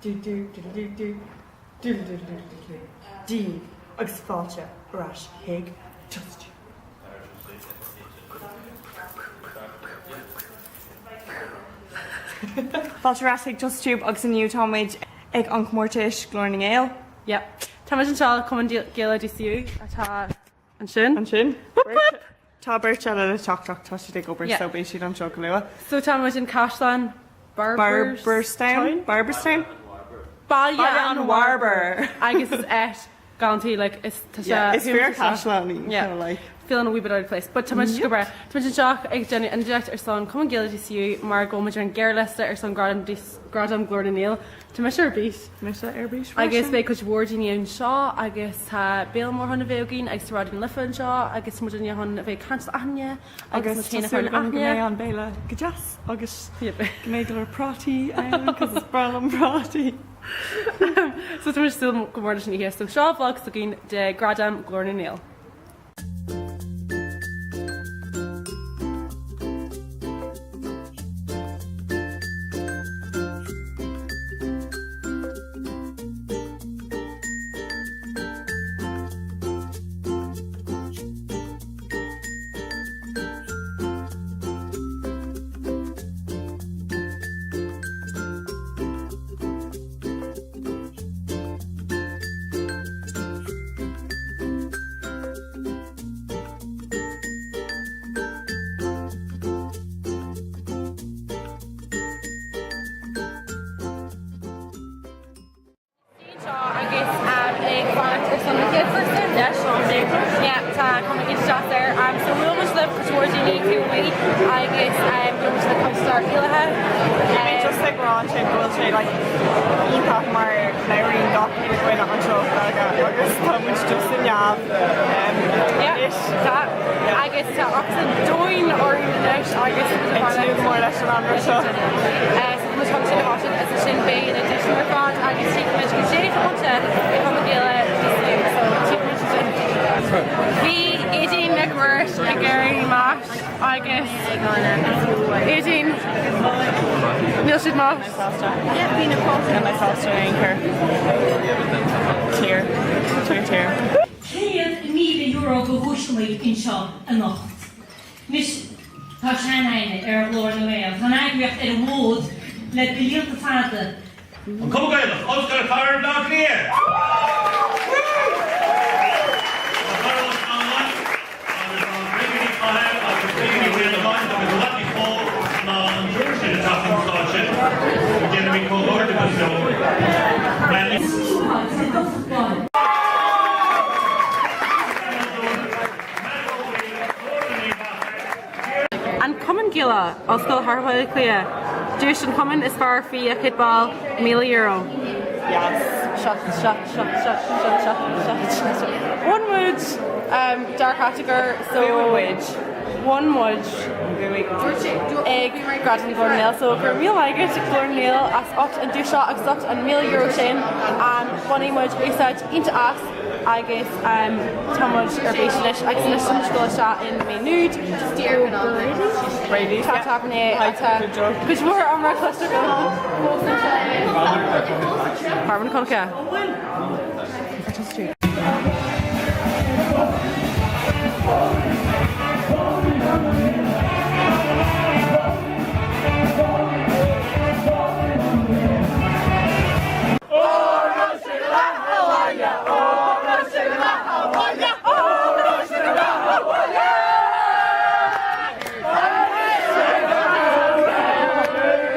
Du du du du du du du du du du Dia daoibh agus fáilte ar ais chuig Just Tube. Fáilte ar ais chuig Just Tube agus inniu tá muid ag an chomórtais Glór na nGael. Yep. Tá muid anseo le Cumann Gaelach DCU atá Ansin. Ansin. Tá beirt eile le teacht ach tá siad ag obair so beidh siad anseo go luath. So tá muid in Caisleán Barberstown? Barberstown? Baile an Bharbair! Agus is áit galánta like is tá sé Is fíor caisleán í so like. Feeling a wee bit out of place but tá muid go breá. Tá muid anseo ag déanamh ionadaíocht ar son Cumann Gaelach DCU mar go bhfuil muid ar an ghearrliosta ar son Gradam Gradam Glór na nGael. Tá mise ar bís. Mise ar bís freisin. Agus beidh cuid mhór daoine anseo agus tá béile mór chun a bheith againn agus tá Raidió na Life anseo agus tá muid chun a bheith ag caint le achan duine agus muid féin a chur in aithne. Agus tá súil agam go mbeidh an béile go deas agus go mbeidh go leor prátaí ann cos is breá liom prátaí. So tá muid ag súil go mór leis an oíche. So seo vlog s'againn de Gradam Glór na nGael. Agus ag fanacht ar son na chéad pherson. Yeah, Sean Jacobs. Yeah, tá cuma iontach air. Um, so bhuail muid le cuid mhór daoine taobh amuigh agus um, bhuail muid le cuid dár eolaithe. Bhí mé just ag rá ansin go bhfuil sé like iontach mar labhraíonn gach uile dhuine anseo Gaeilge agus tá muid just i neamh anois. Tá agus tá áthas an domhain orainn anois agus Ag tnúth go mór leis an anraith seo. So tá muid chun sin a bhlaiseadh is ansin beidh na duaiseanna ar fad agus tífimid goidé atá bainte ag Cumann Gaelach DCU so tífimid ansin. Bhí Aedín Nic Mhuiris ag iarraidh mais agus Aedín níl siad maith. Níl mé sásta in aon chor. Clear. Clear clear. €100,000 de dhuaiseanna anseo anocht. Anois, tá sean-aithne ar Ghlór na nGael. Tá an eagraíocht ar an bhfód le blianta fada. An Cumann Gaelach, Ollscoil Chathair Bhaile Átha Cliath! Tá cara Ó Scanláin agus tá Bríd Ní Chathail agus Bríd Ní Mhaoileacháin agus i bhfad níos mó ná an triúr sin ag teacht chun stáitse. Déanaimid comhghairdeachas leo. An Cumann Gaelach, Ollscoil Chathair Bhaile Átha Cliath, Duais an Chumainn is fearr faoi chéad ball, €1,000. Yes. 7, 7, 7, 7, 7, 7, 7, 7. Bhain muid dara catagóir so Bhuaigh muid. Bhain muid Bhuaigh. ag Gradam Ghlór na nGael so go raibh míle maith agat Glór na nGael as ucht an duais seo agus ucht an €1,000 sin. Bainfidh muid úsáid iontach as. agus tá muid ar bís anois agus anois tá muid ag dul isteach in Maigh Nuad Brady's Tá tábhairne atá cuid mhór iomrá cloiste agam fós anseo. Carmen Concha.